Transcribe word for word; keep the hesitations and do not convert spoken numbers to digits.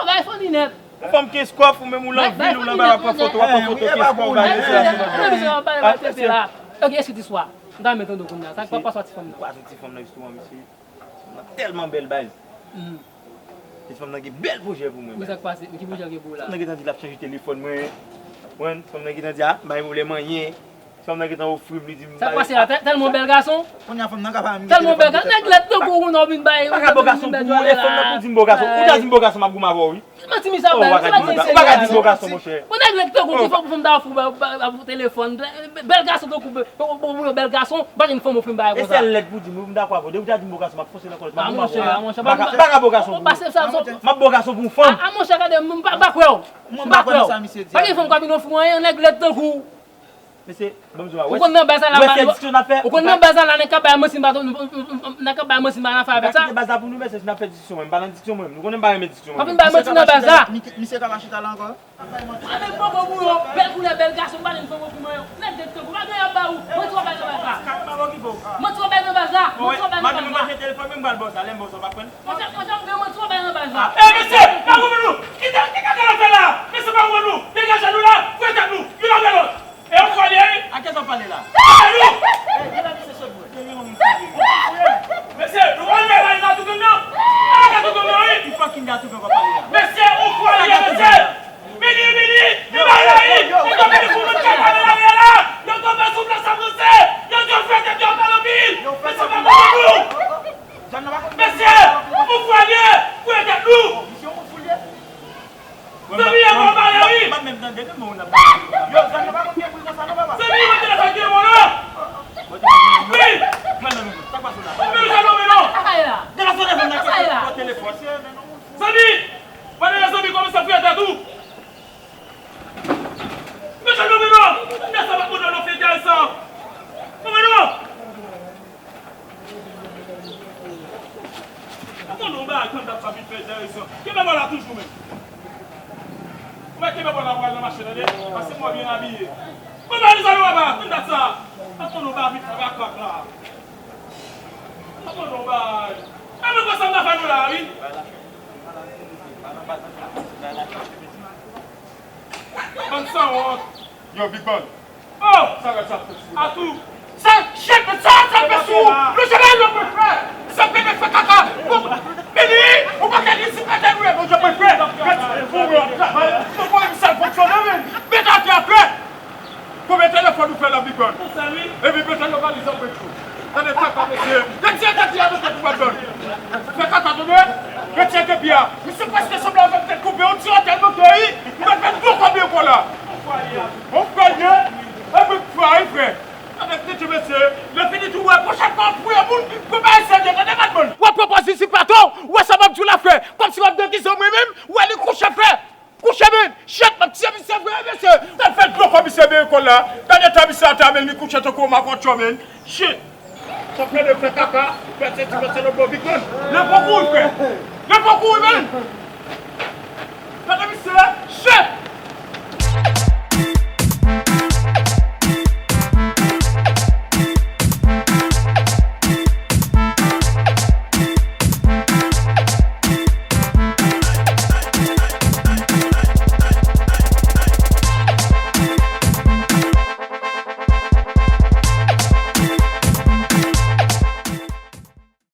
Oh, bay fò li nèt. Yon fanm kenz kòb, ou menm ou nan vil, ou nan bagay, pran foto, w ap pran foto kenz kòb, ou bay mesye a sou nan. Mesye, w ap pale maltrete la. Ok, eskize istwa. M ta renmen tande w kounye a. Sa k pa pase ak ti fanm nan? Kwa, ti fanm nan, jisteman, mesye. Ti fanm nan tèlman bèl, baz. Ti fanm nan gen bèl pwojè pou mwen, baz. Sa k pase? Ki pwojè l gen pou ou la? Ti fanm nan gentan di l ap chanje telefòn mwen. Konprann? Ti fanm nan gentan di, a, m pa gen pwoblèm anyen. Ti fanm nan gentan ofri m, li di m. Sa k pase la? Tèlman bèl gason. Kounye a fanm nan ka pa menm. Tèlman bèl gason. Nèg lèd tankou ou nan vin bay. Pa ka bo gason pou ou, e fanm nan pou di m bo gason. Ou ta di m bo gason, m ap goumen avè w, wi. Manti, misye ap bay. Ou pa ka di m bo gason, monchè. Bon, nèg lèd tankou ki fè pou fanm ta ofri w telefòn. Bèl gason tankou, bon, bon, bèl gason, pa gen fanm ofri m bagay konsa. E sèl lèd pou di m, wi, m dakò avè w. Depi w ta di m bo gason, m ap fonse nan kòlèj. M ap goumen avè w. M pa ka bo gason pou ou. M ap bo gason pou yon fanm. A, monchè, gade, m pa kwè w. M pa kwè w. Pa gen fanm k ap vin ofri w anyen, nèg lèd tankou w. Mesye, ban m di w, ou konn nan baz la, ou konn nan baz la, nèg k ap bay manti, m pa, nèg k ap bay manti, m pa nan afè avèk sa. Kite baz la pou nou, mesye, si n ap fè diskisyon, mwen, m pa nan diskisyon, mwen. Nou konnen m pa renmen diskisyon, mwen. Pa vin bay manti nan baz la. Misye ka pa chita la ankò? Mwen menm poko pou yo, bèl koulè, bèl gason, m pa nan fè wokiman yo. Nèg de tankou, pa gen y ap ba ou. Manti w ap bay nan baz la. Manti w ap bay nan baz la. Manti w ap bay nan baz la. Mwen, mwen, mwen, telefòn mwen, m pral ba w sa, lè m ba w sa, w pa pran. Mwen, mwen, mwen, mwen, manti w ap bay nan baz la. E, mesye, pa konprann nou. Ki ta, ki ta fè la? Mesye, pa konprann nou. Degaje nou la, fouye tèt nou. Youn apre lòt. E yon fwa li ye, wi. A kiyès w ap pale la? Mesye, nou wè bagay la tou konn nan. Bagay la tou konn nan, wi. Ki fòk ki n tou konn pale la? Mesye, yon fwa li ye, mesye. Mini, mini, li ba la, wi. Yo tonbe sou moun k ap pale la, wi, la. Yo tonbe sou plas avanse. Yo di yo fè tèt yo pale anpil. Mesye, pa konprann nou. Mesye, yon fwa li ye, fouye tèt nou. Zanmi, e bon bagay, wi. Mwen menm tande, men moun ap pale. Yo, zanmi pa konn gen pri konsa non, papa. Zanmi, mwen te la fè gen mwen la. Wi. Mwen nan men mwen. Sa k pase la? Mwen menm jan non, men non. Sa k pase la? Telefòn nan, sa k pase la? Telefòn. Zanmi, mwen nan zanmi kòmanse fè tèt ou. Men jan non, men non. Mwen sa pa konn non fè tèt sa. Non, men non. Atann non, ba, atann dat sa vit fè, Jason. Kenbe bò la toujou, men. Ou mèt kenbe bò la pou al nan mache, tande? Paske mwen byen abiye. Mwen ba li sa, non, ba, atann dat sa. Atann non, ba, vit fè, ba, krak la. Atann non, ba. E mwen konsa m ta fè nou la, wi. Bay la chèn, bay la chèn, mesye, bay la Bann sanwont. Yo, Big Band. Oh! Sa rèd sa fè sou ou? Atou. Sa, chèf, sa, sa fè sou ou? Nou se la yo mwen fè. Sa fè de fè kaka. Bon, Bili, ou pa ka di si pa te nou, bon, je mwen fè. Ou wè, travay. Ou wè, sa fonksyone, men. Met atè frè. Konbyen telefòn ou fè la, Big Band? Epi mete nan valiz an, Big Band. Tande kaka, mesye. Retire kepi a, mete pou Big Band. Fè kaka, tande. Retire kepi a. Misye prèske sanble avèk tèt koupe, yon ti atè nan peyi. Mwen fè dlo konbyen kon la. On fè ye. Epi fwa, frè. Avèk tete, mesye. Lè fini tou, wè, pwochèn fwa, pou yon moun, pou pa eseye, tande, Big Band. Wè, pwopozisyon pa tou. Wè, sa m ap di w la, frè. Kòmsi w ap degize mwen menm. Wè, li kouche, frè. Kouche men, chet, m ap tiye misye vre, mesye. T ap fè dlo kò misye men ekòl la. Gade ta misye atè a, men li kouche tankou yon makòtchò, men. Chet. Sa fè de fè kaka, fè se ti fè se lòt bò, Big Man. Lè fò kouri, frè. Lè fò kouri, men.